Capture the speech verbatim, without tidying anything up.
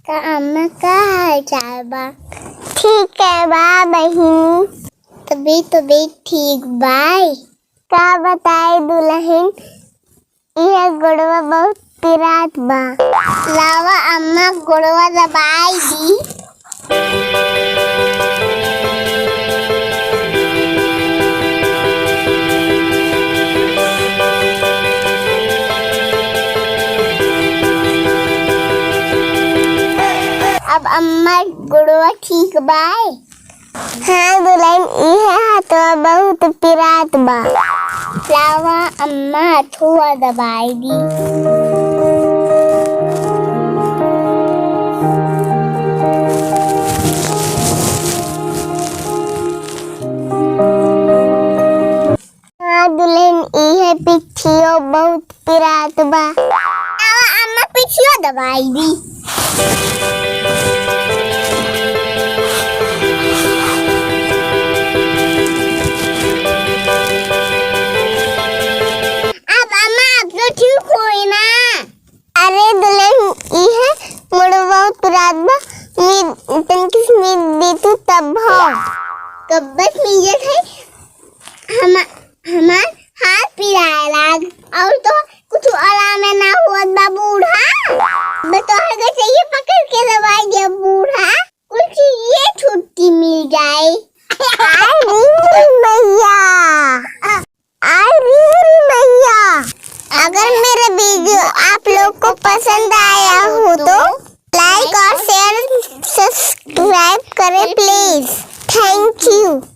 का अम्मा, का हाल चाल बा? ठीक है बा बहिनी। तबीयत, तबीयत ठीक बाय। का बताई दुलहिन, इहे गोड़वा बहुत पिरात बा। लावा अम्मा, गोड़वा दबाई दी। अब अम्मा, गोड़वा ठीक बाय? हाँ दुलहिन, इहे हथवा बहुत पिरात बा। लावा अम्मा, हथवा दबाई दी। हाँ दुलहिन, इहे पिठियो बहुत पिरात बा। लावा अम्मा, पिठियो दबाई दी। अब अम्मा, अब तो ठीक होई ना? अरे दुलहिन, इहे मोर बहुत पिरात बा, मीत, तनकिस मीत दीतू तब हो। कब्बस मीत है, हम, हमार हाथ पिराए लाग। और तो कुछ आराम ना होत बा बूढ़ा। बे तोहर के चाहिए पकड़ के दबाई दे बूढ़ा। कुछ ये छुट्टी मिल जाए। हाय रे मैया। आई रे मैया। अगर मेरा वीडियो आप लोग को पसंद आया हो तो like और share, subscribe करें please। Thank you।